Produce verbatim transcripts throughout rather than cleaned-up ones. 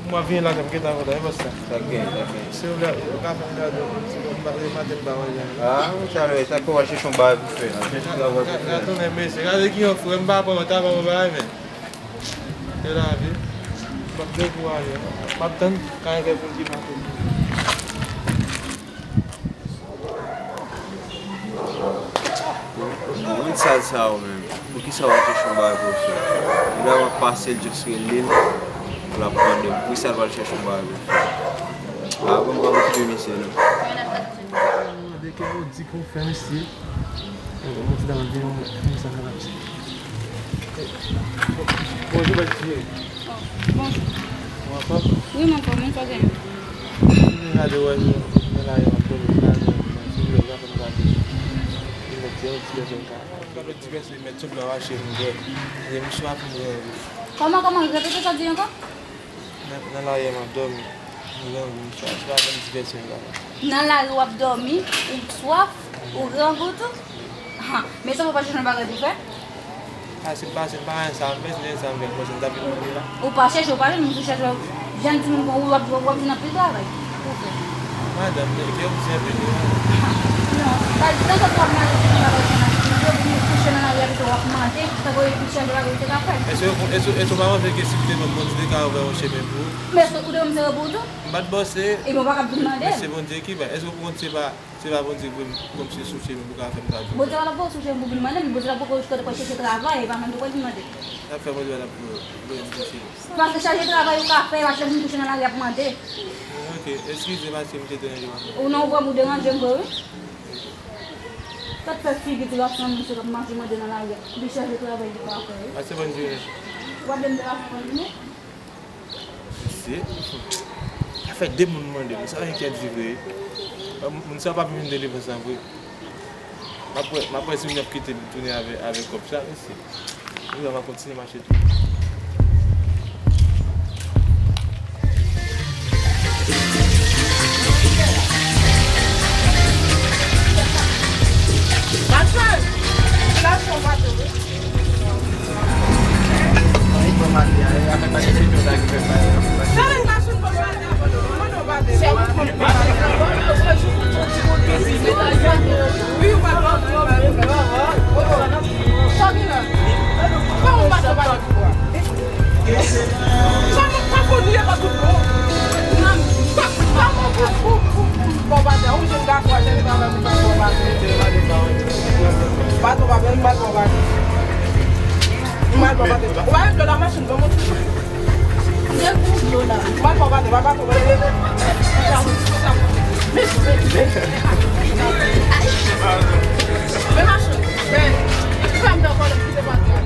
M ap vini lakay m gentan kontan, e bòs la. Sa k gen, sa k gen? Silvouplè, ou ka fè m gade yon ti bon bagay, maten m pa manje anyen. Ah, ou talè, sa k w al chèche yon bagay pou fè la. Chèche yon bagay pou fè. Gade, gade, mesye, gade ki yon frè, m pa pran, ta pran yon bagay, men. Se lavi. M ap dekouraje. M ap tann, ka gen kèk moun ki pa konn. Moun sal sa yo menm. Poukisa w al chèche yon bagay pou w fè? Li la w ap pase l, just rele l. Pou l ap mande m. Poukisa l pral chèche yon bagay pou l fè? A, bon, m pa okipe mesye non. Mande kè ou di pou fè mesye. Bon, ti dam ap vini, mwen, mwen sa fè la mesye. Bonjou, bèl fi. Oh, bonjou. Ou anfòm? Wi, m anfòm, men sa gen. Mwen gade wè nou nan lari an, pou nou gade, si nou gade, nou gade. Li mèt di yon ti bèbè ka. Gade ti bèbè, mèt tout blan mache, nou gade. E misye ap mwen. Kòman, kòman? Repete sa w di ankò? Nan, nan lari a, m ap dòmi. M grangou, m swaf. Se pa menm ti bèbè la. Nan lari w ap dòmi, ou swaf, ou grangou tou? Ha, men sa w pa chèche yon bagay pou fè? A, se pa, se pa anyen sa, m pèsonèl sa m fè, m pèsonèl ta vin mande la. Ou pa chèche, ou pa jwenn, ou chèche, jèn timoun kon ou, w ap, w ap jwenn anpil travay pou fè. Madanm, men, ke w di anpil, wi, madanm. Non, pa di, nan sòt w ap mande pou travay, se nan, yo vin kouche nan lari a, pito w ap mande, tankou yo vin chèche bagay, ou te ka fè. Èske, èske, èske w pa panse ke si m te ban m bon ti te ka ouvè yon chemen pou ou? Men èske ou te ban m se pou ou tou? M pa t bòse. Ebyen, ou pa ka vin mande m. Men se Bondye ki bay. Èske w konn se pa Se pa Bondye ki voye m kòmsi sou chemen pou ka fè m sa tou. Bondye pa t ap voye w sou chemen pou vin mande m, Bondye t ap voye w kote pou chèche travay, e pa mande w pou vin mande. Sa fè Bondye pa t ap voye, voye m sou chemen. Paske chaje travay ou ka fè, e pa chaje moun kouche nan lari ap mande. Ok, eskize paske m te deranje w anpil. Ou non, ou vrèman ou deranje m vre, wi. Sa t fè figi ti gason an, misye k ap mache mande nan lari a, li chaje travay li pa fè, wi. Pase bòn jounen. W ap di m de la fè bòn jounen? Mesye, sa fè de moun mande m, sa enkyèt vi vre. Moun sa pa vin delivrans la vre. M ap wè, m ap wè si m ap kite m tounen avè, avè kòb sa, mesye. Wi, m ap kontinye mache tou. Machann! Relasyon pa tou, wi. Baton pa bèl, baton pa bèl. Ou pa jwenn dlo nan machin, ban mwen ti. M te pou dlo la. M pa fò baton, pa baton, pa baton. Men, men, men. Men machin, men. Fè m nan kòlè, kite baton.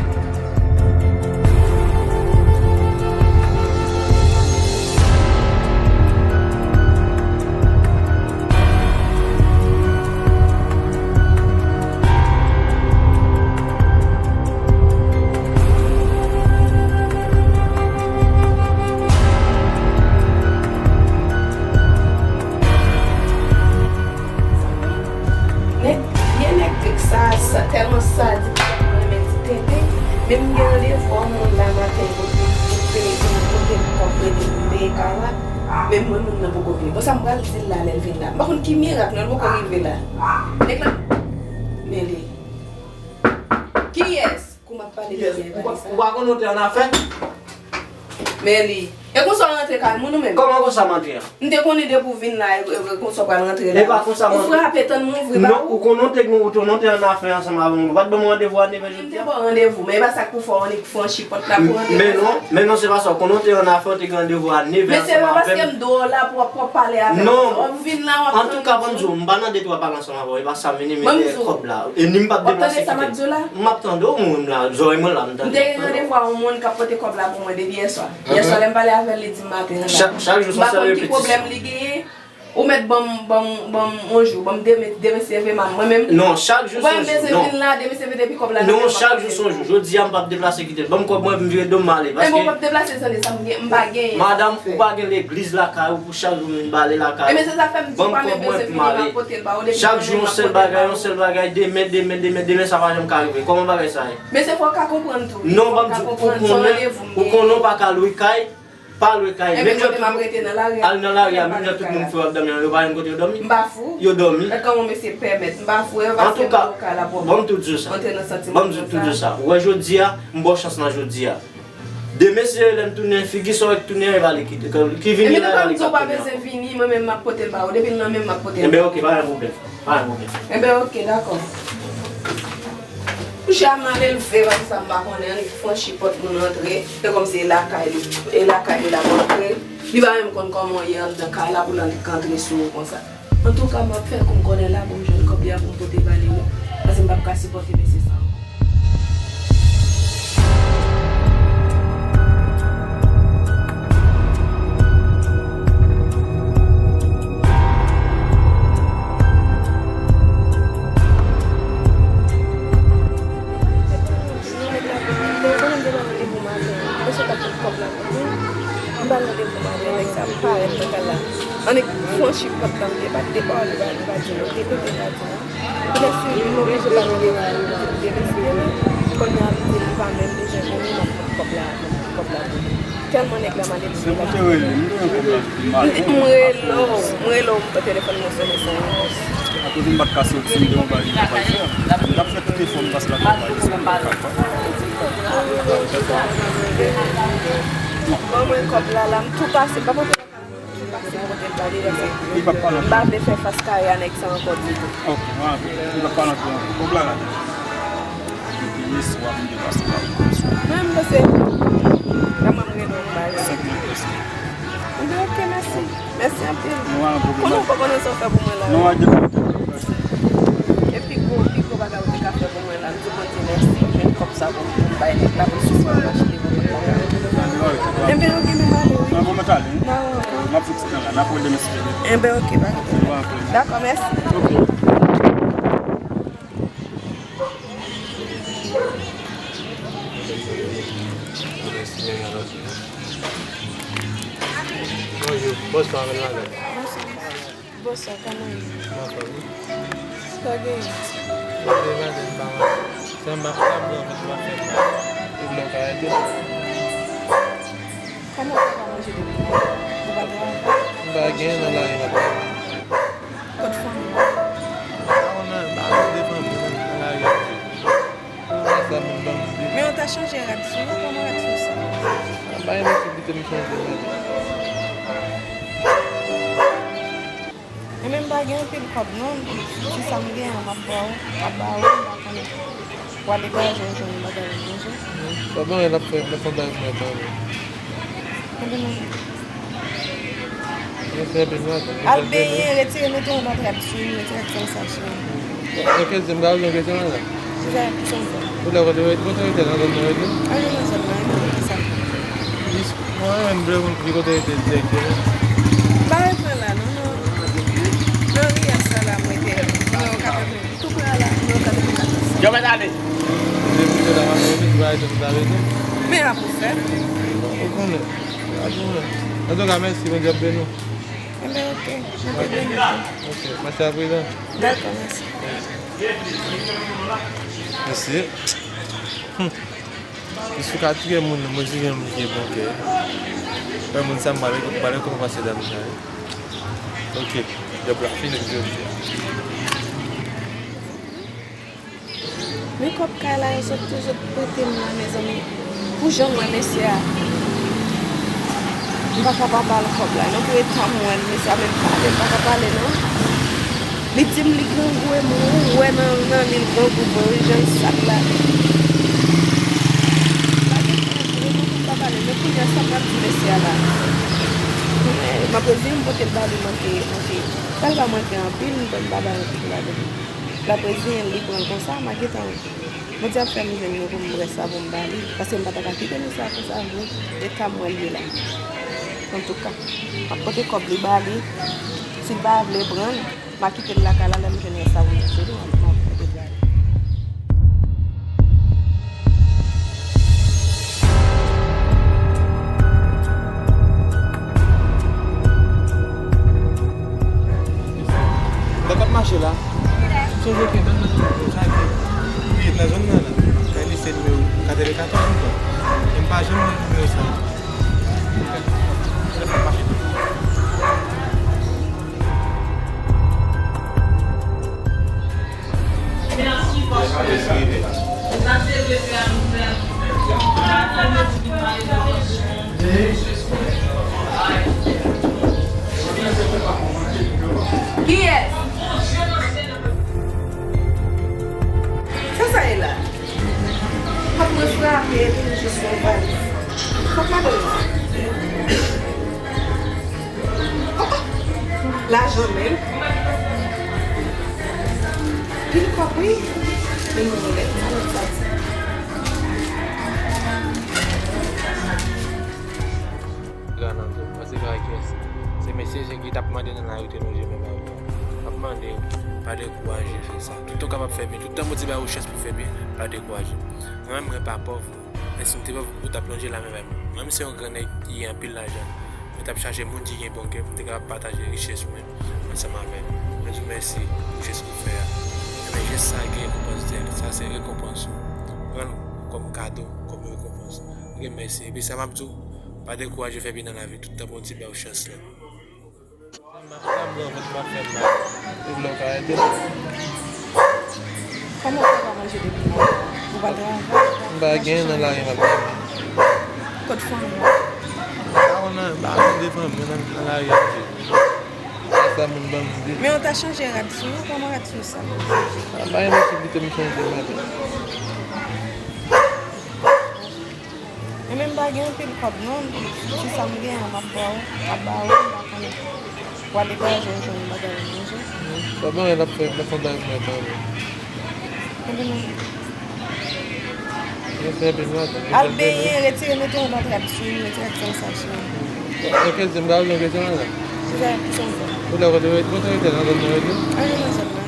Nèg, vye nèg sa, sa, tèlman sadik, tèlman renmen ti tenten. Men m gen randevou a yon moun la maten, pou, pou peye, pou, pou peye kòb kredi pou m peye kay la. Men mwen, moun nan poko vini. Bon, sa m pral di l la, lè l vin la. M pa konn ki mirak, non, l poko rive la. Nèg la, men li. Kiyès? Kou m ap pale de byen, Vanessa. Ou pa konn ou te an afè? Men li. E konsa w rantre kay moun ou menm? Kòman konsa m antre an? M te konnen depi w vin la, e, e, e konsa w pral rantre la. E pa konsa m antre. Ou frape tann mwen ouvri ba ou. Non, ou konnen w te, ou te, ou te an afè ansanm avè m. Ou pa t ban m randevou a nèf è jodi a? M te ba w randevou, men e pa sa k pou fè w annik franchi pòt la pou rantre konsa. Men non, men non, se pa sa. Ou konnen w te an afè, w te gen randevou a nèf è ansanm avè m. Men se pa paske m dwòl la pou w ap, pou w ap pale avè m. Non. W ap vin la, w ap tann. Antouka, bann di w, m pa nan detwa pale ansanm avè w, e pa sa, mennen, mennen kòb la. E ni m p ap deplase kite l. W ap tande sa m ap di w la? M ap tande w, mwen menm la, zòrèy mwen la, m tande. M te gen randevou a yon moun k ap pote kòb la pou mwen depi yèswa. Yèswa, lè m pale avè l, li di m maten an la. Chak, chak jou se yon sèl repetition. M pa konn ki pwoblèm li genyen. Ou mèt ban m, ban m, ban m yon jou, ban m demen, demen se evenman. Mwen menm. Non, chak jou se yon jou, non. Ou pa bezwen vin la, demen se evenman, depi kòb la nan men m ap pote l pou ou. Jodi a, m p ap deplase kite l. Ban m kòb mwen, m vire do m ale, paske. Enben, ou p ap deplase, tande sa m gen, m pa genyen. Madanm, ou pa gen legliz lakay ou pou chak jou vin bale lakay ou. Enben, se sa fè m di w pa menm bezwen vin, m ap pote l ba ou, depi mwen menm m ap pote l ba ou. Chak jou yon sèl bagay, yon sèl bagay, demen, demen, demen, demen, sa pa janm ka rive. Kòman bagay sa ye? Men se fò w ka konprann tou. Non, ban m di w, ou konnen, ou konnen w pa ka lwe kay. Pa lwe kay. Ebyen, kote m ap rete nan lari a, al nan lari a, menm jan tout moun fè w ap dòmi an, yo pa menm kote yo dòmi. M pa fou. Yo dòmi. Gad kòman mesye pèmèt. M pa fou, e pa paske m nan kay la pwoblèm. Antouka, ban m tou di w sa. Antre nan santiman. Ban m tou di w sa. Ou wè jodi a, m ba w chans nan jodi a. Demen, si Jerelen tounen, figi sa w wè k tounen an, e pa li ki, ki vini la, e pa li k ap tounen ankò. Ebyen, nou pa bezwen vini, mwen menm m ap pote l ba ou. Depi l nan men m, m ap pote l ba ou. Enben, oke, pa gen pwoblèm. Pa gen pwoblèm. Enben, oke, dakò. Kouche a m ale leve, paske sa m pa konnen, li franchi pòt moun antre, se kòmsi e lakay li, e lakay li l ap antre. Li pa menm konn kòman w ye anndan kay la pou l annik antre sou ou konsa. Antouka, m ap fè kou m konnen la pou m jwenn kòb li a pou m pote ba li wi. Paske m p ap ka sipòte mesye sa ankò. Nèg la vin, te konnen m te ba l randevou maten an. Mesye t ap pot kòb la pou mwen. M ba l randevou maten an, nèg sa parèt nan kay la. Annik franchi pòt la, m te bat de pawòl, li pa, li pa di non, li te pete, li pa di non. Epi lè fini, m oblije ba l randevou, m te deziye li. Kounye a, m di l pa menm bezwen konnen, m ap pot kòb la, m ap pot kòb la pou li. Tèlman nèg la maletre. Se pou te rele m, m te gen pwoblèm. M rele w, m rele w, telefòn mwen sonnen san repons. Akoz m pa t ka soti, m te yon bagay ki pa fè. M t ap fè tout efò m paske l ap travay, se pa kapab. Ban mwen kòb la, la, m tou pase, m pa konn tou pase m pote l ba li, paske m pa vle fè fas kare a nèg sa ankò ditou. Ok, m raple. Li p ap pale anpil ankò. Kòb la la. Depi yèswa m te pase la pou sou. Mwen, m panse, la mwen m rele w m ba l. Senk mil peso. Mwen di, ok, mèsi. Mèsi anpil. Nou pa nan pwoblèm. Konnen w pa konnen sa w fè pou mwen la. Non, a gen pwoblèm. E pi gwo, pi gwo bagay ou te ka fè pou mwen la, m di Bondye mèsi, m jwenn kòb sa pou m, pou m bay nèg la, pou l sispann mache devan pòt la. Enben, oke, nou ale, wi. An bon, mwen t ale, wi. M ap fè ti tan la, n ap wè demen si Dye vle. Enben, oke, pa gen pwoblèm. Dakò, mèsi. Oke. Bonjou, bonswa, madmwazèl. Bonswa, kòman w ye? Anfòm, wi. Sa w genyen? Mwen te vale m pa mal. Sa m pa, sa m gen anfèt, m ap fè mal. Ou vle w ka ede m? Kòman w fè pa manje depi yè? Ou pa travay? M pa gen nan lari m ap travay. Kot fanmi w? M pa konn nan, m pa konn de fanmi nan, nan lari a. Sa moun ban m di. Men w ta chanje rad sou ou, kòman rad sou sa? M pa gen posiblite m chanje rad. Mwen menm m pa gen anpil kòb non, ti sa m gen an m ap ba w, m ap ba w, m pa konnen. W a degaje w jwenn bagay ou manje. Sa ban l ap fè, l ap fè bagay pou mwen tann. Mwen fè anpil manje. Al benyen, retire, mete yon lòt rad sou ou, mete rad sal sa sou ou. Yon kesyon, m ka poze yon kesyon la? Kisa, kisa w fè? Ou lè kote rete, kote rete nan zòn nan rete? A, nan zòn nan rete, kisa? Mwen, mwen vle konn ki kote rete direkteman. M pa ret pran la, non, non. Nan riyè sa la, mwen te, nimewo katreven, tou prè a la, nimewo katreven katòz. Yo mèt ale. Depi se la, mwen te ba rete, m ta rete. Men a pou fè. Ou konnen. Antouka, mèsi, Bondye ap beni w. Enben, oke. Mwen te beni tou. Oke, mèsi a prezan. Dakò, mèsi. Mesye. Hmm. Jis ou ka touye moun nan, mwen jije moun ki gen bon kè. Wè moun sa m pale, m pale kòman pase dam sa, wi. Oke. Djòb la fini jodi a. Men kòb kay la, yo sot toujou prete m la, mezanmi. Pou jan m wè mesye a, m pa ka pa ba l kòb la non, pou eta m wè l, mesye a menm pale, m pa ka pale non. Li di m li grangou, e m wè nan, nan li l grangou vre wi, jan l sal la. Pa gen pwoblèm, pou m pa pale, men kounye a sa m ap di mesye a la. Men m ap reziye m pote l ba li, manke, manke. Sa l pa manke anpil, m pa ba l anpil ladan. L ap reziyen l, li pran l konsa, m a gentan, Bondye ap fè m jwenn li pou m brè sa pou m ba li. Paske m pa ta ka kite mesye a konsa vre, eta m wè l ye la. Antouka, m ap pote kòb li ba li. Si l pa vle pran l, m a kite l lakay la, lè m jwenn rès la pou m manje li, m ap, m ap pote l ba li. Dòk ap mache la. Sonje ke nan, nan, nan, nan, nan zòn nan la, kay li se nimewo katreven katòz ankò. E m pa janm wè nimewo sa. Lajan menm. Pil kòb, wi. Men mwen lè, sa lòt sa di. Gran nan tou, pase pa kès. Se mesye se ki t ap mande nan lari te lonje men ba yo. M ap mande yo, pa dekouraje, se sa. Tout tan w kapab fè byen, tout tan Bondye ba ou chans pou fè byen, pa dekouraje. Mwen menm, mwen pa pòv, non. Men si m te pòv, ou t ap lonje lamen bay mwen. Mwen menm se yon gran nèg ki gen anpil lajan. Mwen t ap chache moun ki gen bon kè pou m te kapab pataje richès mwen ansanm avè l. Mwen di w mèsi pou jès ou fè a. Ebyen, jès sa gen rekonpans dèyè l. Sa se rekonpans ou. Pran l kòm kado, kòm rekonpans. Ok, mèsi. Epi sa m ap di w, pa dekouraje fè byen nan lavi. Tout tan Bondye ba w chans lan. M ap, m ap pran vant, m ap fè mal. E lè w ka ede m? Kòman w fè pa manje depi yè? Ou pa travay? M pa gen nan lari m ap manje. Kot fanmi w? M pa konn nan, m pa konn de fanmi nan, nan lari ap viv. Sa moun ban m di. Men ou ta chanje rad sou ou, kòman rad sou sa? A, pa gen posiblite m chanje maten. Men menm pa gen anpil kòb non, ti sa m gen an m ap ba ou, m ap ba ou, m pa konnen. W a degaje w jwenn bagay ou manje. Sa ban l ap fè, l ap fè bagay mwen tanmen. Ebyen men. Al benyen, retire, mete yon lòt rad sou ou, retire ak sa sou ou. Yon kesyon, m ka poze yon kesyon la? Kisa, kisa w fè? Ou la kote, kote w rete nan zòn nan rete? A, nan zòn nan.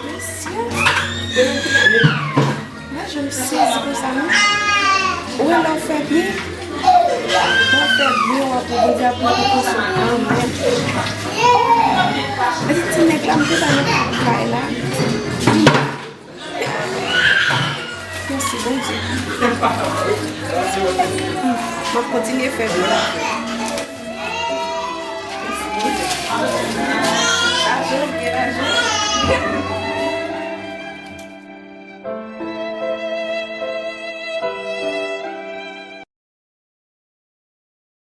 Mesye. Mwen janm sezi konsa non. Ou wè lè w fè byen, lè w fè byen, w ap wè Bondye ap pran prekosyon kanmenm. Oh! Mete ti nèg la, m te ba nan kay la. Mèsi Bondye. M ap kontinye fè byen. Mèsi Bondye. Lajan, byen lajan.